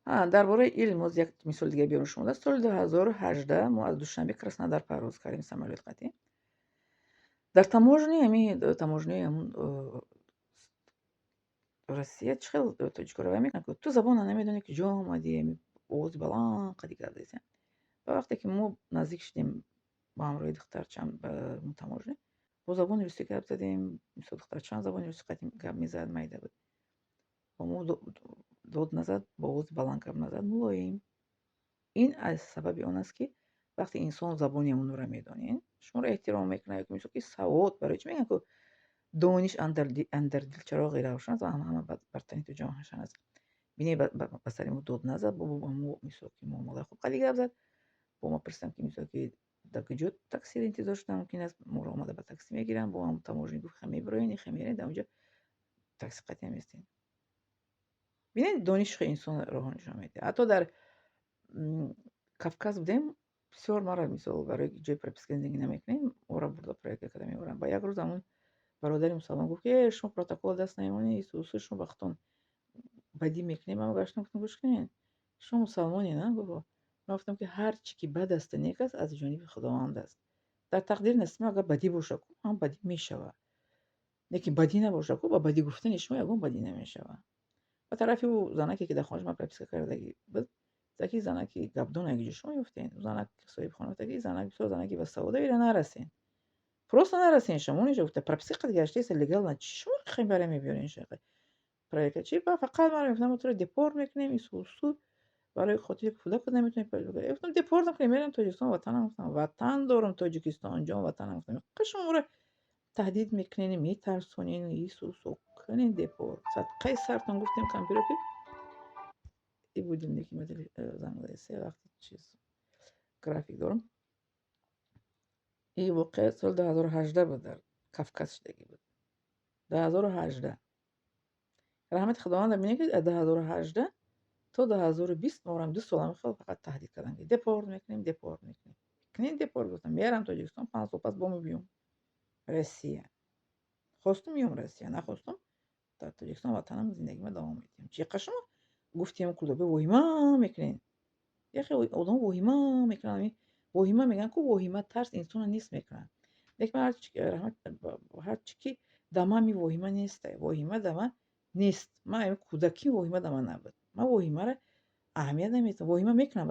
Дар бораи илм боз як мисоли дига биёрам шумода. Соли 2018 мо аз Душанбе Краснодар парвоз кардем самолёт қатӣ. Дар таможни, ҳами таможняи ҳамун Россия чӣ хел тоҷикоро вай мекунад, ту забона намедонӣ, ки ҷо омадӣ, ҳами овози баланд қади гап задисем. Ва вақте ки мо наздик шудем ба ҳамроҳи духтарчам ба таможня, бо забони русӣ гап задем. Мисол, духтарчаам забони русӣ қатӣ гап мезад, майда буд. Бо мо дод назад, бо овози баланд гап назад, мулоим. Ин аз сабаби он аст, ки вақте инсон забони ҳамонро медонед, шуморо эҳтиром мекунад. Ё мисол, ки савод, барои чӣ мегӯянд, ку дониш андар дил чароғи равшан аст ва ҳама бар тани ту ҷаҳон аст. Бинед, ба сари мо дод назад, бо мо, мисол, ки муомилаи хуб қади гап зад. Бо мо пурсидам, ки, мисол, ки дар куҷо таксиро интизор шудан мумкин аст. Моро омада ба такси мегиранд. Бо ҳамон таможня гуфт: хе мебироен, хе мерен, дар онҷо такси қатъиан местен. Бинед, дониши инсон роҳо нишон медиҳад. Ҳатто дар Кавказ будем, бисёр мара, мисол, барои ҷои прописка зиндагӣ намекунем, моро бурда проверка карда меоранд. Ба як рӯз ҳамон бародари мусалмон гуфт, ки э, шумо протокол даст намемонед, исусу шумо ба худтон бадӣ мекунед. Ман гаштам, гуфтам: гӯш кунед, шумо мусалмоне, на? Гуфт. Ман гуфтам, ки ҳар чӣ ки бад асту нек аст, аз ҷониби Худованд аст. Дар тақдири насиби агар бадӣ боша ку, ҳам бадӣ мешавад, лекин бадӣ набоша ку, ба бадӣ гуфтани шумо ягон бадӣ намешавад. Ба тарафи ӯ занаке, ки дар хонааш ман прописка кардагӣ буд, таки занаки гапдон, як ҷо шумо ёфтен, занак соҳибхона, таки занак бисёр занаки басавода, ира нарасен, просто нарасен, шумо онҷо гуфта прописка қад гаштаеста легально, чӣ шумо хибаре мебиёрен, шақа проверка чи? Ба фақат ман мегуфтам: мо туро депорт мекунем, исусу, барои хотири кӯдакот наметавонӣ. Гуфтам: депорт накунем, мерам Тоҷикистон, ватанам, гуфтам, ватан дорам, Тоҷикистон ҷон ватанам. Гуфтам: шумо моро таҳдид мекунен, метарсонен, исусу кунен депорт, садқаи сартон. Гуфтем кампиро, ки и будильники занг задасе, вақти чиз график дорам. Ин воқеа соли 2018 буд, дар Кавказ шудагӣ буд 2018. Раҳмати Худованда, бинед, ки аз 2018 то 2020 морам 2 сол ҳамин хел фақат таҳдид кардам, ки депорт мекунем, депорт мекунем. Кунед депорт, гуфтам, мерам Тоҷикистон, 5 сол пас бо мебиём Россия. Хостум, меём Россия, нахостум, дар Тоҷикистон, ватанам, зиндагима давом медиҳам. Чӣ қа шумо гуфтем, кӯдака воҳима мекунед? Яхе одам воҳима мекунанд, воҳима мегӯянд ку, воҳима, тарс инсонро нест мекунад. Лекин ман ҳарчи ки дар ман ми воҳима нест, воҳима дар ман нест. Ман кӯдакӣ воҳима дар ман набуд. Ман воҳимаро аҳамият намедиҳам. Воҳима мекунам,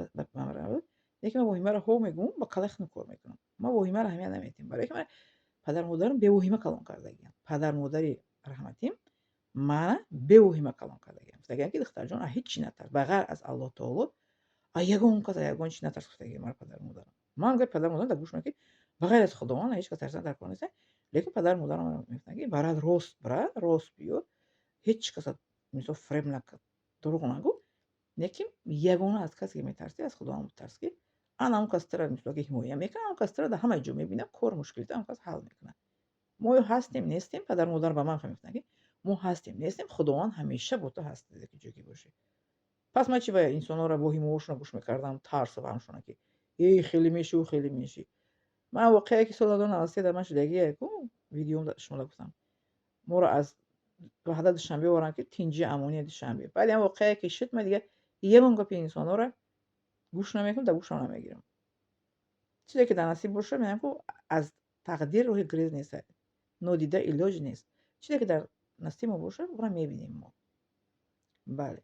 лекин ман воҳимаро ҳо мегӯм, ба калаи худам кор мекунам. Ман воҳимаро аҳамият намедиҳам, барое ки ман падару модарам бевоҳима калон кардагианд. Падару модари раҳматим мана бевоҳима калон кардагианд. Гуфтагианд, ки духтарҷон, аз ҳеҷ чӣ натарс, ба ғайр аз Аллоҳ таоло аз ягон кас, аз ягон чиз натарс, гуфтагианд мара падару модарам. Ман гӯя падару модарам дар гӯш ки ба ғайр аз Худованд ҳеҷ кас тарсидан дар кор нест. Лекин падару модарам мегуфтанд, ки барад рост бира, рост биё, ҳеҷ каса, мисол, фиреб накун, дурӯғ нагӯ, лекин ягона аз касе ки метарсӣ, аз Худованд битарс, ки ана он кас тура, мисол, ки ҳимоя мекунад, он кас тура дар ҳамаи ҷо мебинад, кор мушкилита он кас ҳал мекунад. Мо ё ҳастем, нестем, падару модар ба ман мегуфтанд, ки мо ҳастем, нестем, Худованд ҳамеша бо ту ҳаст, ки ҷое ки бошӣ. Пас ман чӣ ба инсонҳоро воҳимаҳошонро гӯш мекардам, тарсу ваҳмшона, ки эй, хеле мешӣ, ӯ хеле мешӣ. Ман воқеае, ки соли 2093 дар ман шудагие ку, видеом шумода гуфтам, моро аз Ваҳдат Душанбе оварданд, ки тинҷи амонии Душанбе. Баъди ҳам воқеае ки шуд, ман дигар ягон гапи инсонҳоро гӯш намекунам, дар гӯшам намегирам. Чизе ки дар насиб боша, мегӯям ку, аз тақдир роҳи гурез нест, нодида илоҷ нест. Чизе ки дар насиби мо бошад, онро мебинем мо. Бале.